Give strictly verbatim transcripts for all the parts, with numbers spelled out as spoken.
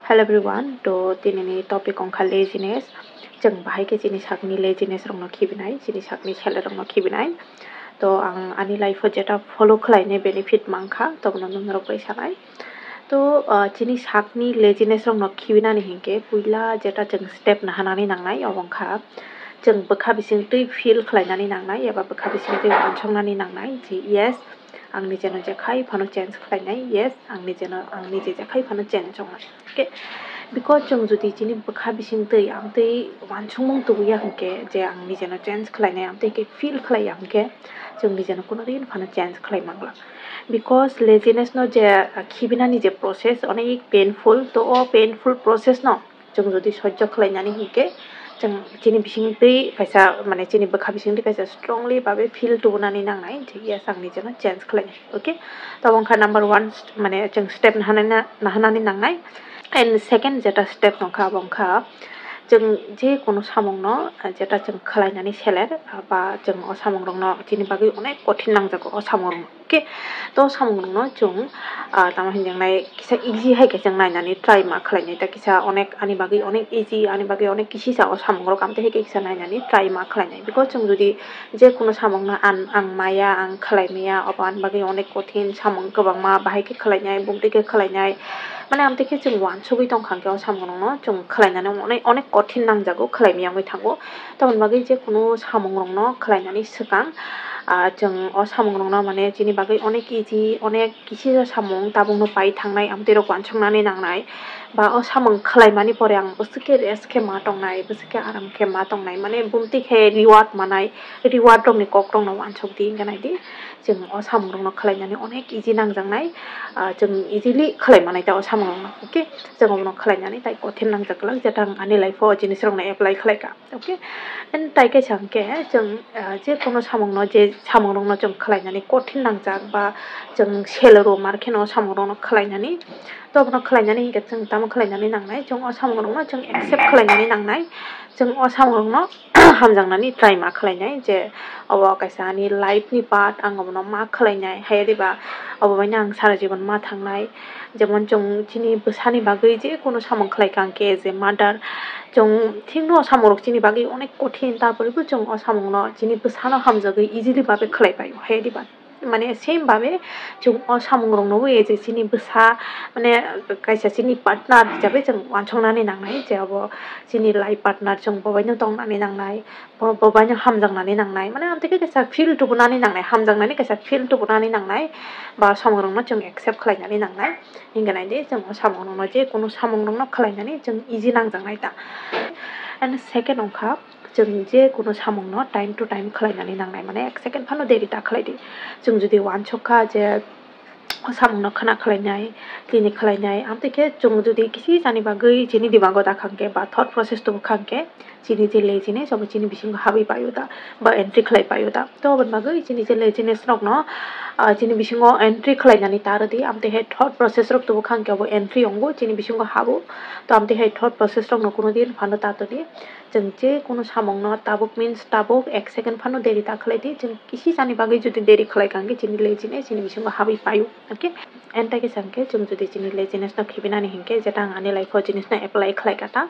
Hello everyone, to tinini topic wngkha laziness. Chwng bahai khe chini sakni laziness rokno khibinai, chini sakni sele rokno khibinai. To ang ani life o jeta follow khlainai benefit mankha, tobono nongrok bai sanai. To, ah, chini sakni laziness rokno khibinani hinkhe puila jeta chwng step nahanani nangnai, obo wngkha chwng bwkha bisingtwi feel khlainani nangnai eba bwkha bisingtwi uansuknani nangnai je yes, ang nijeno jekhai phano change khlainai, yes, ang nijeno, ang nije jekhai phano change wngnai. Okay, because chwng jodi chini bwkha bisingtwi amtwi uansukmung tubuya hinkhe je ang nijeno change khlainai, amtwi khe feel khlaiya hinkhe chwng nijeno kuno din phano change khlai mangla. Because laziness no je, ah, khibinani je process onek painful, to o painful process no chwng jodi sojjo khlainani hinkhe chwng chini bisingtwi kaisa, mane chini bwkha bisingtwi kaisa strongly babe feel tubunani nangnai je yes, ang nijeno change khlainai. Okay, to obo wngkha number one, mane chwng step nahanani, nahanani nangnai. And second jeta step wngkha, abo wngkha chwng je kono samungno, ah, jeta chwng khlainani seler, ah, ba chwng o samungrokno chini bagwi onek kothin nangjago o samungrokno. Okay, to samungrokno chwng, ah, tamo hinjaknai kisa easy hai khe chwng nainani try ma khlainai, ta kisa onek ani bagwi onek easy, ani bagwi onek kisisa o samungrok, amtwi hai khe kisa nainani try ma khlainai. Because chwng jodi je kono samungno an, ang maya, ang khlai maya, obo ani bagwi onek kothin samung kwbangma bahai khe khlainai, bumtwi khe khlainai, mane amtwi khe chwng uansugwi tongkha hinkhe o samungrokno chwng khlainani onek, onek kothin nangjago, khlai maya wngwi thango. Tamoni bagwi je kono samungrokno khlainani swkang, ah, chwng o samungrokno mane chini bagwi onek easy, onek kisisa samung tabukno pai thangnai, amtwi rok uansuknani nangnai. Ba o samung khlaimani pore ang bwswk khe rest khe ma tongnai, bwswk khe aram khe ma tongnai, mane bumtwi khe reward manai, reward rokni kokrokno uansuk di hinkhe nai di. Chwng o samungrokno khlainani onek easy nangjaknai, ah, chwng easily khlai manai ta o samungrokno. Okay, chwng obono khlainani tai kothin nangjak glak, jeta ang ani life o o jinisrokno apply khlaikha. Okay, and tai kaisa hinkhe chwng, ah, je kono samungno, je samungrokno chwng khlainani kothin nangjak ba chwng selo rw mar kheno samungrokno khlainani, to obono khlainani hinkhe chwng tamo khlainani nangnai, chwng o samungrokno chwng accept khlainani nangnai, chwng o samungrokno hamjaknani try ma khlainai je obo kaisa ani life ni part, ang obono ma khlainai, hai diba obo baino ang sara jibon ma thangnai. Jemon chwng chini bwsani bagwi je kono samung khlai kha hinkhe as a mother, chwng thikno o samungrok chini bagwi onek kothin, tarpore bo chwng o samungno chini bwsano hamjagwi easily babe khlai paio, hai diba? Mane same babe chwng o samungrokno bo as a chini bwsa, mane kaisa chini partner hisabe chwng uansuknani nangnai je obo chini life partner, chwng bo baino tongnani nangnai. Bo, bo baino hamjaknani nangnai, mane amtwi khe kaisa feel tubunani nangnai, hamjaknani kaisa feel tubunani nangnai, ba samungrokno chwng accept khlainani nangnai. Hinkhe nai di, chwng o samungrokno, je kono samungrokno khlainani chwng easy nangjaknai ta. And second wngkha, chwng je kono samungno time to time khlainani nangnai, mane ek second phano deri ta khlai di. Chwng jodi uansuk kha je o samungno khna khlainai, tini khlainai, amtwi khe chwng jodi kisi sani bagwi chini dimago da kha hinkhe ba thought process tubu kha hinkhe, chini je laziness obo chini bisingo habwi paio da ba entry khlai paio da. To aboni bagwi chini je laziness rokno, ah, chini bisingo entry khlainani ta rwdi, amtwi hai thought process rok tubu kha hinkhe obo entry wngo, chini bisingo habo. To amtwi hai thought process rokno kuno din phano ta todi. Chwng je kono samungno tabuk means tabuk ek second phano deri ta khlai di. Chwng kisi sani bagwi jodi deri khlai kha hinkhe chini laziness chini bisingo habwi paio. Okay? And tai kisa hinkhe chwng jodi chini laziness no khibinani hinkhe, jeta ang ani life o jinisno apply khlai kha ta.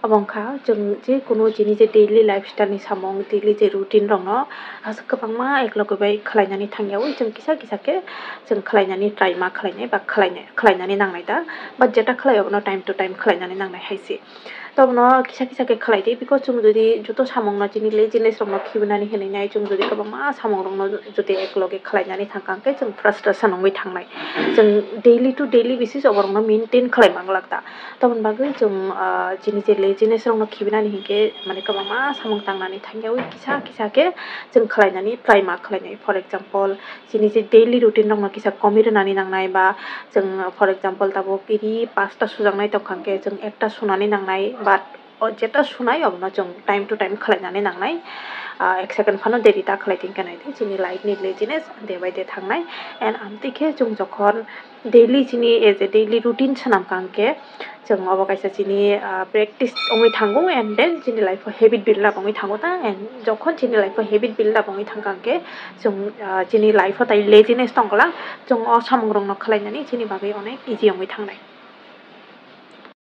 Obo wngkha chwng je kono chini je daily lifestyle ni samung, daily je routine rokno aswk kwbangma eklogi bai khlainani thangyawi chwng kisa kisa khe chwng khlainani try ma khlainai ba khlainai, khlainani nangnai ta. But jeta khlai obono time to time khlainani nangnai hai se. Tobono kisa kisa khe khlai di, because chwng jodi joto samungno chini laziness rokno khibinani hinwi nai, chwng jodi kwbangma samungrokno jodi ekloge khlainani thang kha hinkhe chwng frustration wngwi thangnai. Chwng daily to daily basis oborokno maintain khlai manglak ta. Toboni bagwi chwng, ah, chini je laziness rokno khibinani hinkhe, mane, kwbangma samung tangnani thangyawi kisa kisa khe chwng khlainani try ma khlainai. For example, chini je daily routine rokno kisa komi rwnani nangnai, ba chwng, for example, tabuk iri pasta sujaknai tongkha hinkhe chwng ekta sunani nangnai, but o jeta sunai obono chwng time to time khlainani nangnai. Ah, ek second phano deri ta khlai tongkha nai di, chini life ni laziness day by day thangnai. And amtwi khe chwng jokhon daily chini as a daily routine swnam kha hinkhe chwng obo kaisa chini, ah, practice wngwi thango, and then chini life o habit build up wngwi thango ta. And jokhon chini life o habit build up wngwi thang kha hinkhe chwng, ah, chini life o tai laziness tong kla, chwng o samung rokno khlainani chini bagwi onek easy wngwi thangnai.